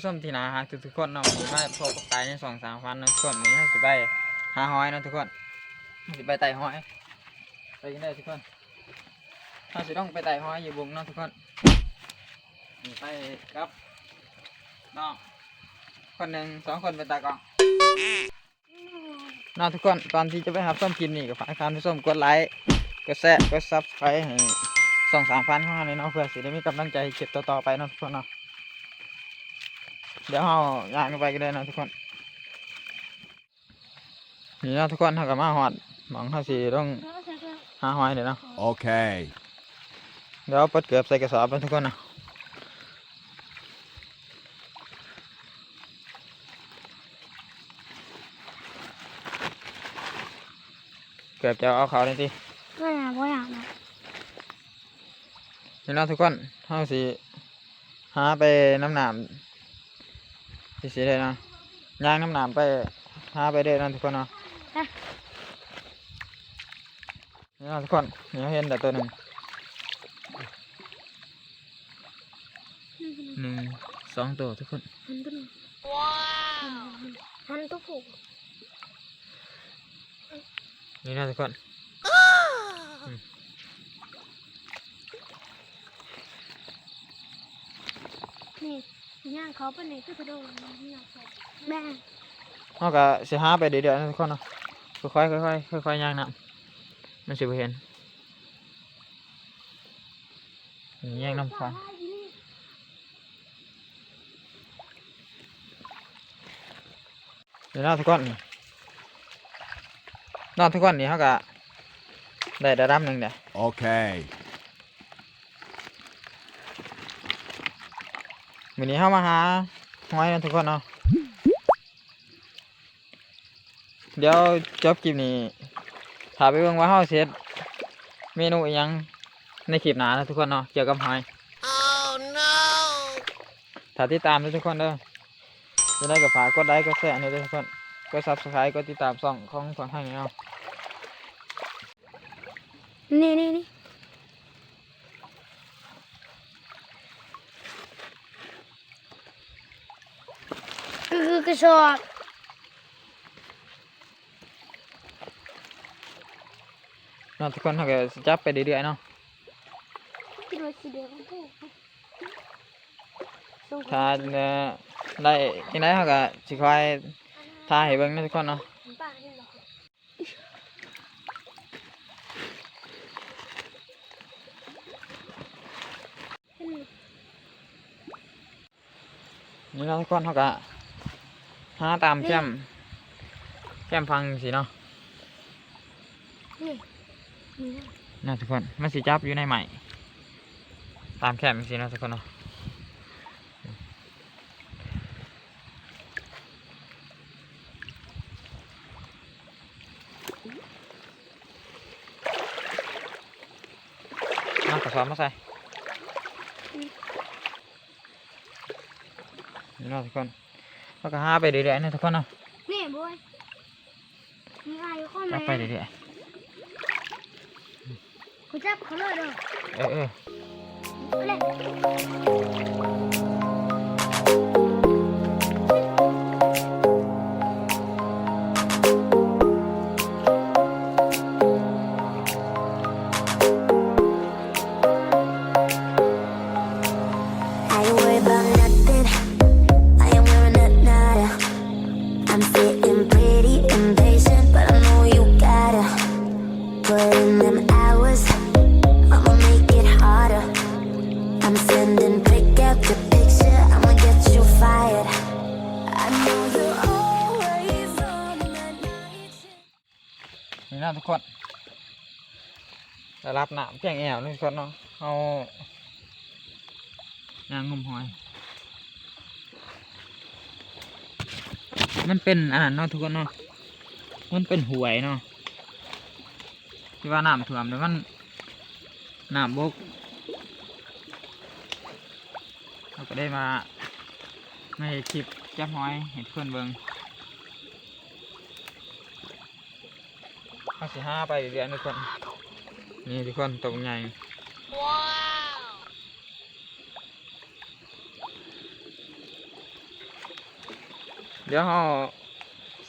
ຊົມທີ່ໜ້າຮັກທຸກໆຄົນເນາະ, ມາພົບກັບກາຍໃນຊ່ອງສ້າງຝັນເນາະທຸກຄົນ. ມື້ນີ້ເຮົາຊິໄປຫາຫອຍເນາະທຸກຄົນ, ເຮົາຊິໄປໄຕ່ຫອຍ. ໄປກັນເດີທຸກຄົນ, ເຮົາຊິລົງໄປໄຕ່ຫອຍຢູ່ບຶງເນາະທຸກຄົນ. ນີ້ໄປກັບນ້ອງຄົນໜຶ່ງ ສອງຄົນເປັນຕາກ້ອງ. ເນາະທຸກຄົນ, ກ່ອນທີ່ຈະໄປຮັບຊົມຄລິບນີ້ ກໍຝາກທ່ານຜູ້ຊົມກົດໄລ ກົດແຊ ກົດ Subscribe ໃຫ້ຊ່ອງສາມພັນຂອງເຮົານີ້ເນາະ, ເພື່ອຊິໄດ້ມີກຳລັງໃຈເຮັດຄລິບຕໍ່ໆໄປເນາະທຸກຄົນເນາະ. ດຽວເຮົາຍ່າງໄປກັນເລີຍເນາະທຸກຄົນ. ນີ້ເນາະທຸກຄົນ, ເຮົາກໍມາຮອດໝ່ອງເຮົາຊິລົງຫາຫອຍເດ້ເນາະ. ໂອເຄ, ດຽວເປີດເກີບໃສ່ກະສອບເນາະທຸກຄົນເນາະ. ເກືອບຈະເອົາເຂົ້າໄດ້ຕິ. ບໍ່ຍາກ ບໍ່ຍາກນະ. ນີ້ເນາະທຸກຄົນ, ເຮົາຊິຫາໄປນຳນ້ຳຈັ່ງຊີ້ເດ້ເນາະ, ຍ່າງນຳນ້ຳໄປ ຫາໄປເດ້ເນາະທຸກຄົນເນາະ. ໄປ. ນີ້ເນາະທຸກຄົນ, ນີ້ເຮົາເຫັນແລ້ວໂຕໜຶ່ງ. ໜຶ່ງ ສອງໂຕທຸກຄົນ. ຫັນໂຕໜຶ່ງ. ວ້າວ! ຫັນໂຕຜູ້. ນີ້ເນາະທຸກຄົນ. ນີ້ ຍ່າງເຂົ້າໄປນີ້ຄືກະໂດດ ຍ່າງເຂົ້າ. ແມ່ນ. ເຮົາກະຊິຫາໄປເລື້ອຍໆເນາະທຸກຄົນເນາະ, ຄ່ອຍໆ ຄ່ອຍໆ ຄ່ອຍໆຍ່າງນຳ, ມັນຊິບໍ່ເຫັນ. ນີ້ຍ່າງນຳຂວາ. ນີ້ເນາະທຸກຄົນ, ເນາະທຸກຄົນ, ນີ້ເຮົາກະໄດ້ລະດັບໜຶ່ງແລ້ວ. ໂອເຄ, ມື້ນີ້ເຮົາມາຫາຫອຍເນາະທຸກຄົນເນາະ. ດຽວຈົບຄລິບນີ້ ຖ້າໄປເບິ່ງວ່າເຮົາຊິເຮັດເມນູອີ່ຫຍັງໃນຄລິບໜ້າເນາະທຸກຄົນເນາະ, ກ່ຽວກັບຫອຍ. ຖ້າຕິດຕາມເດີທຸກຄົນເດີ. ຈັ່ງໃດກໍຝາກກົດໄລ ກົດແຊໃຫ້ເດີທຸກຄົນ, ກົດ Subscribe ກົດຕິດຕາມຊ່ອງຂອງພວກເຮົາແດ່ເນາະ. ນີ້ໆໆ ຄືກະສອບເນາະທຸກຄົນ, ເຮົາກໍຊິຈັບໄປເລື້ອຍໆເນາະ. ຄິດວ່າຊິເດີນ ຖ້າໄດ້ຈັ່ງໃດເຮົາກໍຊິຄ່ອຍຖ່າຍໃຫ້ເບິ່ງເນາະທຸກຄົນເນາະ. ນີ້ເນາະທຸກຄົນ, ເຮົາກະຫາຕາມແຄມ ແຄມຝັ່ງຈັ່ງຊີ້ເນາະ. ນີ້ ນີ້ເນາະທຸກຄົນ, ມັນຊິຈັບຢູ່ໃນໄມ້ ຕາມແຄມຈັ່ງຊີ້ເນາະທຸກຄົນເນາະ. ເອົາກະສອບມາໃສ່. ນີ້ເນາະທຸກຄົນ, ເຮົາກະຫາໄປເລື້ອຍໆເນາະທຸກຄົນເນາະ. ນີ້ບອຍ ນີ້ອ້າຍຢູ່ຄອມ ຈັບໄປເລື້ອຍໆ. ກູຈັບເຂົາເລີຍເດີ. ເອີ ເອີ. ເອົາເລີຍ. I ain't worried about nothing. I ain't wearing a nada. I'm sitting pretty impatient, but I know you gotta put in them hours. I'ma make it harder. I'm sending pick after picture. I'ma get you fired. I know you're always on that night shift. ນີ້ເນາະທຸກຄົນ, ລະດັບນ້ຳພຽງແອວເນາະທຸກຄົນເນາະ. ເຮົາຍ່າງງົມຫອຍ, ມັນເປັນອັນນັ້ນເນາະທຸກຄົນເນາະ, ມັນເປັນຫ້ວຍເນາະ ທີ່ວ່ານ້ຳຖ້ວມແລ້ວມັນ ນ້ຳບົກ. ເຮົາກໍໄດ້ມາ ມາເຮັດຄລິບຈັບຫອຍໃຫ້ທຸກຄົນເບິ່ງ. ເຮົາຊິຫາໄປເລື້ອຍໆທຸກຄົນ. ນີ້ທຸກຄົນ ໂຕບັກໃຫຍ່. ວ້າວ! ດຽວເຮົາ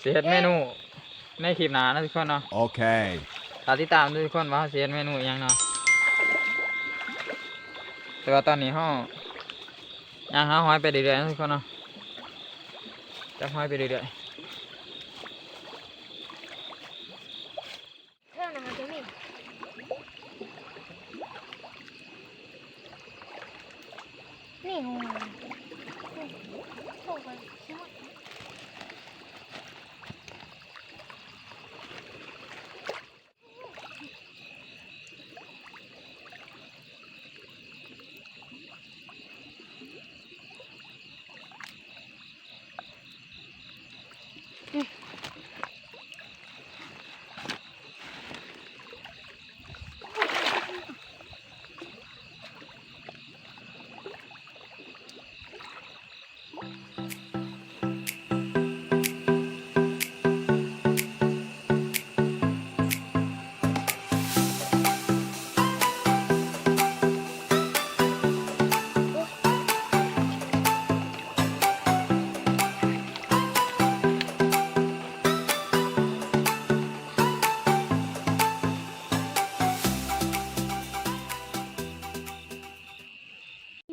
ຊິເຮັດເມນູໃນຄລິບໜ້າເນາະທຸກຄົນເນາະ. ໂອເຄ ຖ້າຕິດຕາມເດີທຸກຄົນ ວ່າເຮົາຊິເຮັດເມນູອີ່ຫຍັງເນາະ. ແຕ່ວ່າຕອນນີ້ເຮົາຍ່າງຫາຫອຍໄປເລື້ອຍໆເນາະທຸກຄົນເນາະ, ຈັບຫອຍໄປເລື້ອຍໆ. ເທິງນັ້ນມັນຈະມີ ນີ້ ໂອ້ ໂອ້ ໂອ້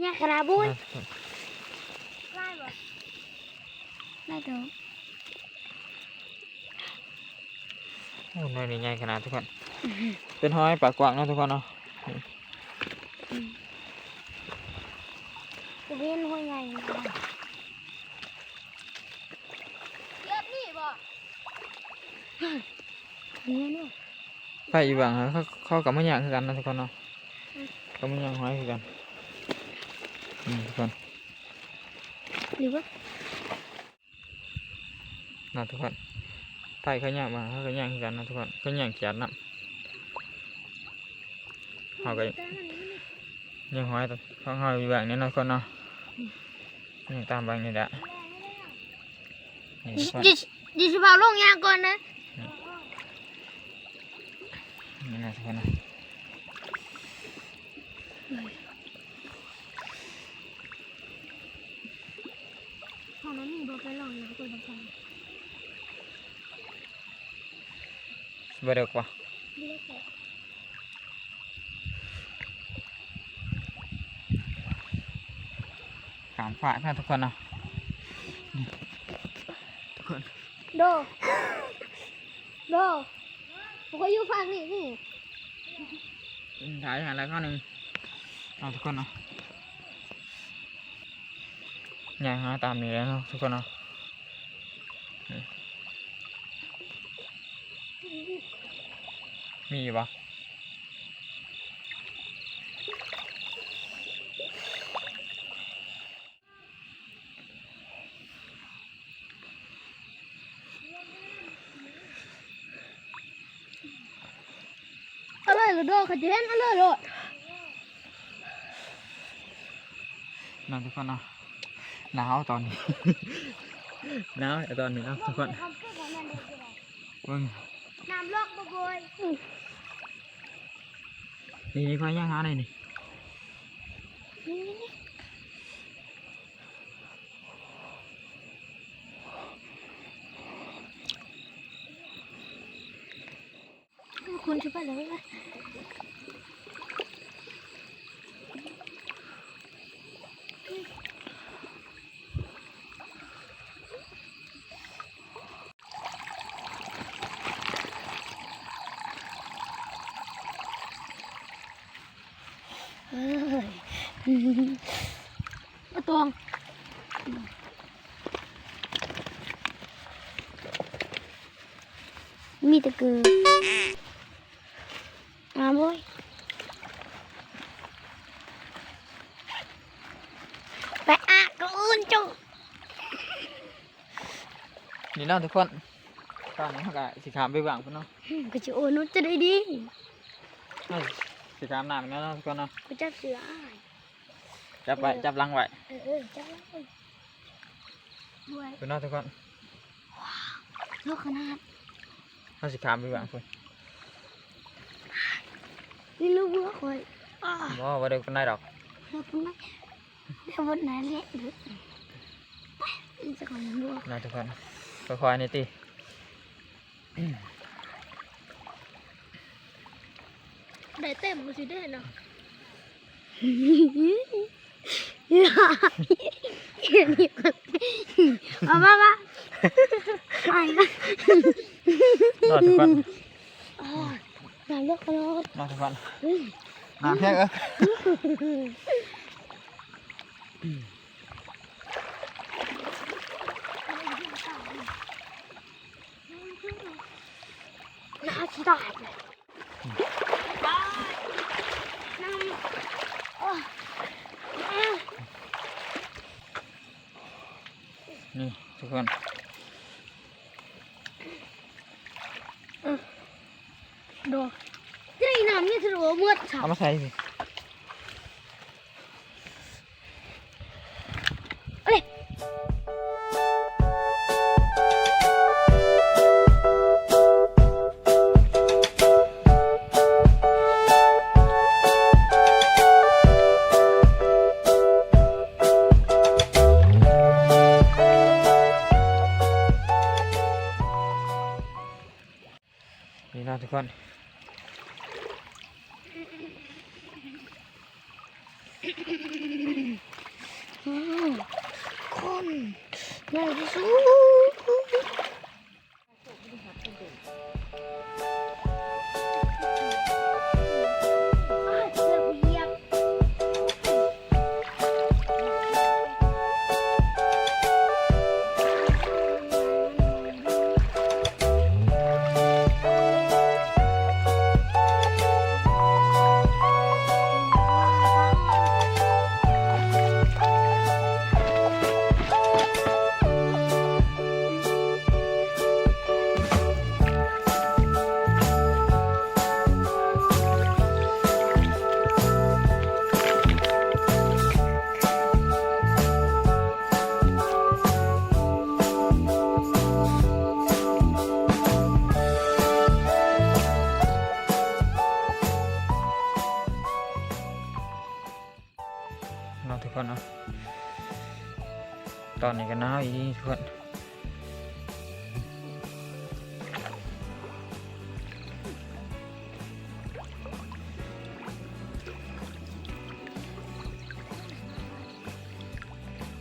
ຍາກຂະໜາດບຸ້ຍ ຫຼາຍບໍ່? ຫຼາຍເຕີບ. ໂອ້ ໜ່ວຍນີ້ໃຫຍ່ຂະໜາດທຸກຄົນ. ເປັນຫອຍປາກກວ້າງເນາະທຸກຄົນເນາະ. ອືມ ເຫັນຫອຍໃຫຍ່ ເກືອບນີ້ບໍ່? ເຫັນບໍ່? ໄປອີກຫວ່າງ ເຂົາ ເຂົາກໍມາຍ່າງຄືກັນເນາະທຸກຄົນເນາະ. ອືມ ກໍມາຍ່າງຫອຍຄືກັນ. ນີ້ທຸກຄົນ ຫຼືວ່າ ເນາະທຸກຄົນ ໄປເຂົາຍ່າງມາ ເຮົາກໍຍ່າງຄືກັນເນາະທຸກຄົນ. ເຂົາຍ່າງຂຽດນຳ ເຮົາກໍຍ່າງຫອຍຂອງເຮົາຢູ່ເບື້ອງນີ້ເນາະທຸກຄົນເນາະ. ອືມ ຍ່າງຕາມເບິ່ງນີ້ແຫຼະ. ນີ້ທຸກຄົນ ດຽວ ດຽວຊິພາລົງຍ່າງກ່ອນນະ. ນີ້ນະທຸກຄົນນະ. ຂອງມັນມີບໍ່ ໄປລອງນຳເພິ່ນນຳກັນ. ບໍ່ເດິກບໍ່? ບໍ່ເດິກແຫຼະ. ຂ້າມຟາກເນາະທຸກຄົນເນາະ. ນີ້ ທຸກຄົນ ໂດ ໂດ ຂ້ອຍຢູ່ຟາກນີ້ ນີ້ ຖ່າຍໃຫ້ແລ້ວຄາວໜຶ່ງເນາະທຸກຄົນເນາະ. ຍ່າງຫາຕາມນີ້ແຫຼະເນາະທຸກຄົນເນາະ. ນີ້ ມີຢູ່ບໍ່? ເອົາເລີຍໂດ ເຂົາຈະເຫັນ ເອົາເລີຍໂດ. ນອນທຸກຄົນເນາະ ໜາວຕອນນີ້ ໜາວຕອນນີ້ເນາະທຸກຄົນ. ເບິ່ງ ນ້ຳລອກບໍ່ໂບຍ. ນີ້ ນີ້ ຂ້ອຍຍ່າງຫາໄດ້ນີ້. ຄຸນຊິໄປແລ້ວ. ເອີ ບໍ່ຕ້ອງ ມີແຕ່ເກີ ອາໂມຍ ໄປອາກອື່ນຈຸ. ນີ້ເນາະທຸກຄົນ ຕອນນີ້ເຮົາກະຊິຂ້າມໄປເບື້ອງພຸ້ນເນາະ. ອືມ ກໍຊິໂອນຸຈະໄດ້ດີ ເຮົາຊິຂ້າມນ້ຳແລ້ວເນາະທຸກຄົນເນາະ. ກໍຈັບເສືອອ້າຍ ຈັບໄວ້ ເອີ ຈັບຫຼັງໄວ້ ເອີ ເອີ ຈັບຫຼັງໄວ້ ພຸ້ນເນາະທຸກຄົນ. ວ້າວ ເລິກຂະໜາດ ເຮົາຊິຂ້າມໄປເບື້ອງພຸ້ນ. ນີ້ລູກເຮືອຂ້ອຍ ອ້າ ບໍ່ ບໍ່ເລິກປານໃດດອກ ເລິກປານໃດ ແຕ່ບໍ່ໜ້າເລະເດີ. ນະທຸກຄົນ ຄ່ອຍໆນີ້ຕິ ໄດ້ເຕັມຊິເດ້ນະ. ເອົາມາ ມາ ໄປລະ ນະທຸກຄົນ. ໂອ້ຍ ນ້ຳເລິກຂະໜາດ ນະທຸກຄົນ ອືມ ນ້ຳແຮງເອີຍ. ໜາວຊິຕາຍ ນີ້ທຸກຄົນ ເອີ ໂດ ໃນນ້ຳນີ້ຖືວ່າໝົດ ເອົາມາໃສ່ຊິ. ເອົາເລີຍ ນີ້ເນາະທຸກຄົນ ອືມ ຄົນໃຫຍ່ທີ່ສຸດ. ເນາະທຸກຄົນເນາະ ຕອນນີ້ກໍໜາວອີ່ຫຼີທຸກຄົນ.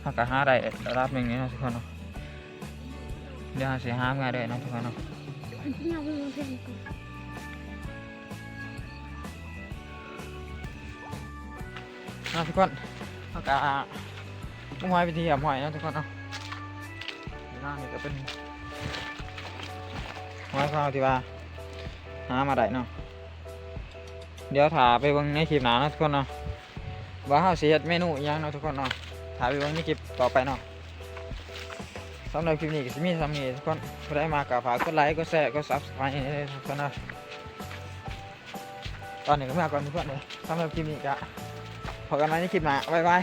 ເຮົາກໍຫາໄດ້ລະດັບໜຶ່ງນີ້ເນາະທຸກຄົນເນາະ ດຽວເຮົາຊິຫາເມືອເດີເນາະທຸກຄົນເນາະ. ເນາະທຸກຄົນ ເຮົາກະງມຫອຍເປັນທີ່ຮຽບຮ້ອຍເນາະທຸກຄົນເນາະ. ນີ້ເນາະ ນີ້ກະເປັນຫອຍຂອງເຮົາທີ່ວ່າຫາມາໄດ້ເນາະ. ດຽວຖ້າໄປເບິ່ງໃນຄລິບໜ້າເນາະທຸກຄົນເນາະ ວ່າເຮົາຊິເຮັດເມນູອີ່ຫຍັງເນາະທຸກຄົນເນາະ. ຖ້າໄປເບິ່ງໃນຄລິບຕໍ່ໄປເນາະ. ສຳລັບຄລິບນີ້ກະຊິມີສ່ຳນີ້ທຸກຄົນ ຜູ້ໃດມັກກະຝາກກົດໄລ ກົດແຊ ກົດ Subscribe ໃຫ້ແນ່ທຸກຄົນເນາະ. ຕອນນີ້ກະເມືອກ່ອນທຸກຄົນເດີ. ສຳລັບຄລິບນີ້ກະ ພໍ້ກັນໃໝ່ໃນຄລິບໜ້າ ບາຍບາຍ.